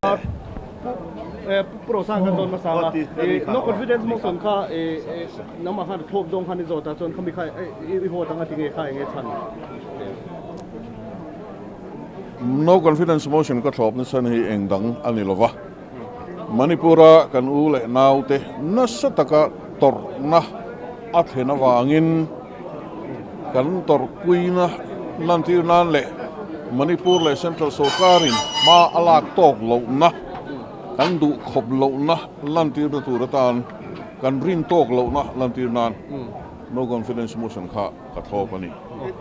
Pu Rosang khan zawn hmasa a, no confidence motion kha nangmah khan thlawp zawng khan i zawt a, chuan khami kha i vote anga tinge kha enge chhan? No confidence motion ka thlawp nasa hi eng dang a ni lova, Manipur-a kan u leh naute nasa taka tawrhna a thlen avangin kan tawrhpuina lantir nan leh Manipur leh Central sorkarin hma a lak tawk lohna, kan duh khawp lohna lantirna tur atan kan rin tawk lohna lantir nan No Confidence Motion kha ka thlawp a ni.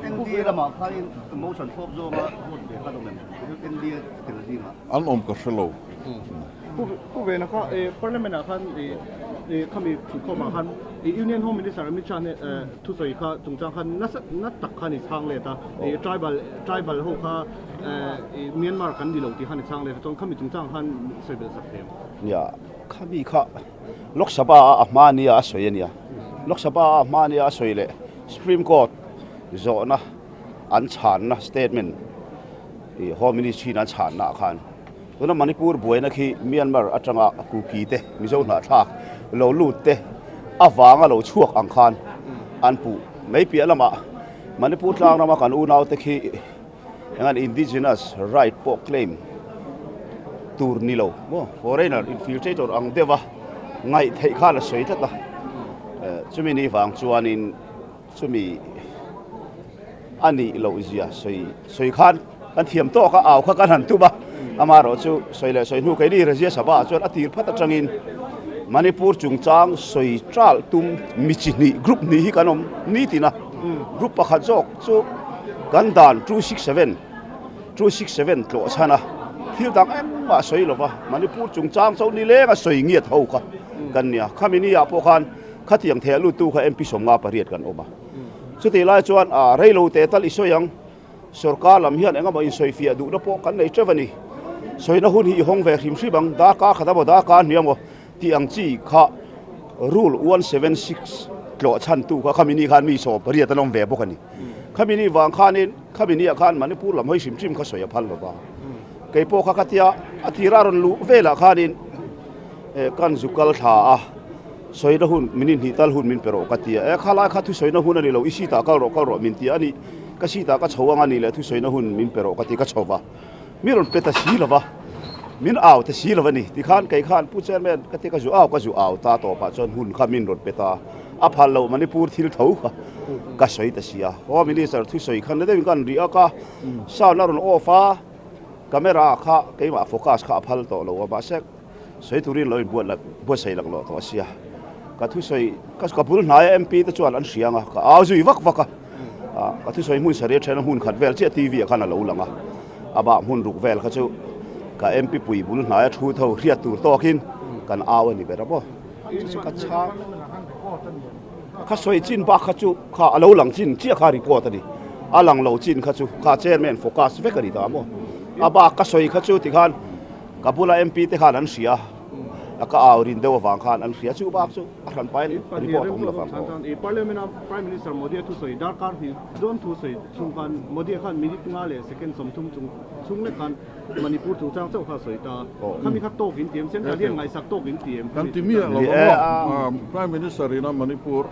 NDA lamah khanin motion thlawp zawnga vote ve kha an awm em? NDA tel zingah. An awm ka hre lo. Pu Vena kha Parliament ah khan khami thutkhawm ah khan Union Home Minister Amit Shah nen thusawi kha chungchang khan nasa na tak khan i chhang let a, tribal tribal ho kha Myanmar kan ni lo tih khan i chhang let a, chuan khami chungchang khan sawi belh sak thei ang. Nia, khami kha Lok Sabha ah a hma nia a sawi a nia. Lok Sabha ah a hma nia a sawi leh Supreme Court zawhna an chhanna statement Ih Home Ministry in an chhanna ah khan tuna Manipur buaina khi Myanmar atanga Kuki te Mizo hnahthlak lo lut te avanga lo chhuak ang khan an puh mai piah lamah Manipur tlang rama kan unau te khi engan indigenous right pawh claim tur ni lo maw foreigner infiltrator ang deuha ngaih theih khan a sawi tlat a chumi ni vang chuanin Chumi a nih loh zia sawi sawi khan kan thiam tawk a, au kha kan han tum a, amaherawh chu sawi leh sawi hnu keini Razia Sabha ah chuan a tir phat atangin Manipur chungchang sawi ṭal tum mi chi hnih group hnih hi kan awm nitin a, group pakhat zawk chu kan dan 267 267 tlawh chhan a, thil dang engmah sawi lova Manipur chungchang chu nileng a sawi ngiat ho kha kan nia, khami ni ah pawh khan Khatiang thei a luttu kha MP 58 kan awm a. Chutih lai chuan a reilo teh tal i sawi ang, sorkar lam hian engemaw insawifiah duhna pawh kan nei teuh a ni. Sawina hun hi i hawng ve hrim hrim ang, darkar khat emaw darkar hnih emaw tih ang chi kha Rule 176 tlawh chhantu kha khami ni khan mi 80 an awm ve bawk a ni. Khami ni vang khanin khami niah khan Manipur lam hawi hrim hrim kha sawi a phal lo va. Kei pawh kha khatia a tira rawn luh velah khanin kan zu kal thla a. Sawina hun, min inhnih tal hun min pe rawh ka ti a, e khalai kha thusawina hun a ni lo, i seat ah kal rawh kal rawh min ti a ni, ka seat ah ka chho ang a ni leh thusawina hun min pe rawh ka ti ka chho va, mi rawn pe ta si lo va, min au ta si lo a ni, tikhan kei khan Pu Chairman ka ti ka zu au ka zu au ta tawpah chuan hun kha min rawn pe ta, a phal loh Manipur thil tho kha ka sawi ta si a, Home Minister thusawi khan na deuhin ka han ri a ka sound a rawn off a, camera kha keimah focus kha a phal tawh lo a mahse, Sawi turin lo inbuat la buatsaih lak loh tawh a sia. Ka thusawi ka ka bul hnaia MP te chuan an hria ang a, ka au zui vak vak a. Ka thusawi hmun sarih athen a hmun khat vel chiah TV ah khan a lo lang a. A bah hmun ruk vel kha chu ka MP pui bul hnaia thu tho hriat tur tawkin kan au a ni ber a maw. Chu chu ka chhang. Kha sawi chin bak kha chu kha a lo lang chin chiah kha report a ni. A lang lo chin kha chu kha chairman focus vek a ni ta maw. A bak ka sawi kha chu tikhan Ka bula MP te khan an hria a, ka au rin deuh avang khan an hria chu bak chu a hran pain report awm lo vang aw. Parliament a Prime Minister Modi a thusawi darkar hnih dawn thusawi chhung khan Modi khan minute nga leh second 30 chung chhung lek khan Manipur chungchang chauh kha a sawi ta. Khami kha tawk in ti em? Central hian ngaihsak tawk in ti em? Kan ti miah lo ang aw. Prime Minister ina Manipur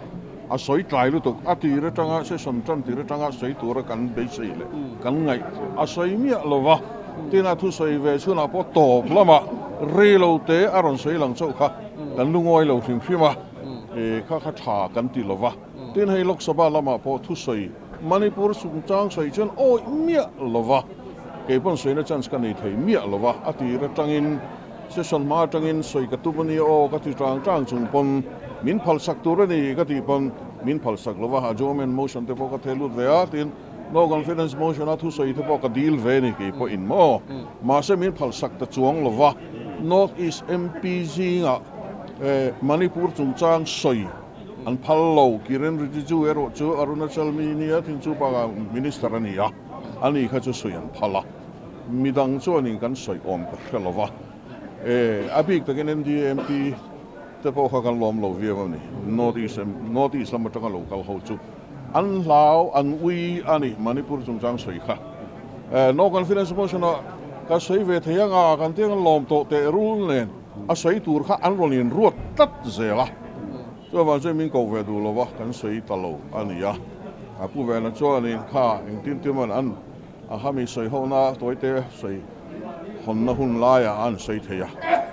a sawi tlai lutuk a tir atanga session tan tir atanga sawi tura kan beisei leh kan ngaih a sawi miah lo va, tin a thusawi ve chhunah pawh tawp lamah rei lo te a rawn sawi lang chauh kha kan lungawi lo hrim hrim a, kha kha tha kan ti lo va, tin hei Lok Sabha lamah pawh thusawi Manipur chungchang sawi chuan awih miah lo va, kei pawn sawina chance ka nei thei miah lo va, a tir atangin Session hma atangin sawi ka tum a nia aw ka ti tang tang chung pawn min phalsak tur a ni ka tih pawn min phalsak lo va, adjournment motion te pawh ka theh lut ve a tin no confidence motion a thusawi te pawh ka dil ve a ni kei pawh in maw mahse min phalsak ta chuang lo va, North East MP zingah Manipur chungchang sawi an phal lo, Kiren Rijiju erawh chu Arunachal mi nia thin chu bakah minister a ni a, ani kha chu sawi an phal a. Midang chuanin kan sawi awm ka hre lo va, e, a bik takin NDA MP te pawh kha kan lawm lo viau a ni. North East, North East lam atanga lo kal ho chu an hlau, an ui a ni, Manipur chungchang sawi kha. E, no confidence motion a Ka sawi ve thei anga kan tiang an lawm tawh teh rul nen a sawi tur kha an rawn inruat tlat zel a. Chuvang chuan min koh ve duh lo va, kan sawi ta lo a ni a. A pu Vena chuanin kha engtin timan an a hami sawi hona tawite sawi hawnna hun laiah an sawi thei a.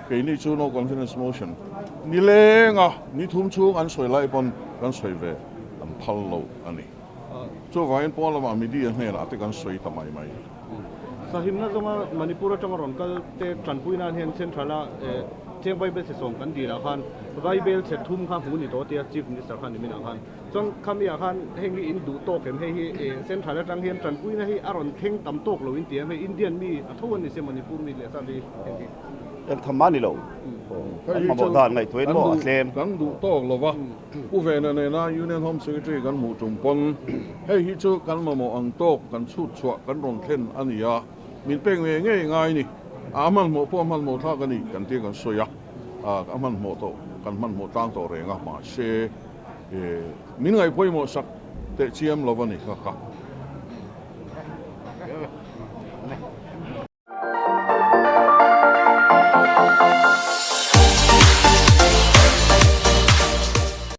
Keini chu no confidence motion ni lenga ni thum chhung an sawi lai pawn kan sawi ve an phal lo a ni. Chuvangin pawn lamah media hnenah te kan sawi ta mai mai. Sahimna zawnga Manipur atanga rawn kal te tanpui nan hian Central a cheng vaibel chhe sawm kan dil ah khan vaibel chhe thum kha hmu ni tawh tia Chief Minister khan nimin ah khan chuan khami ah khan heng hi in duh tawk em hei hi Central atang hian tanpuina hi a rawn thleng tam tawk lo in ti em hei Indian mi a tho an ni sia Manipur mi leh sap hi heng hi. Eng tham mah ni lo. Kan mamawh dan ngaihtuahin maw a tlem. Kan duh tawk lo va. Pu Vena nena Union Home Secretary kan hmuh tum pawn hei hi chu kan mamawh ang tawk kan chhut chhuah kan rawn thlen a ni a, min pek ngei ngei ngai ni. A hmanhmawh pawh a hmanhmawh thlak a ni kan tia kan sawi a, a hmanhmawh tawh kan hmanhmawh tlang tawh reng a, mahse min ngaihpawimawh sak teh chiam lo a ni kha kha.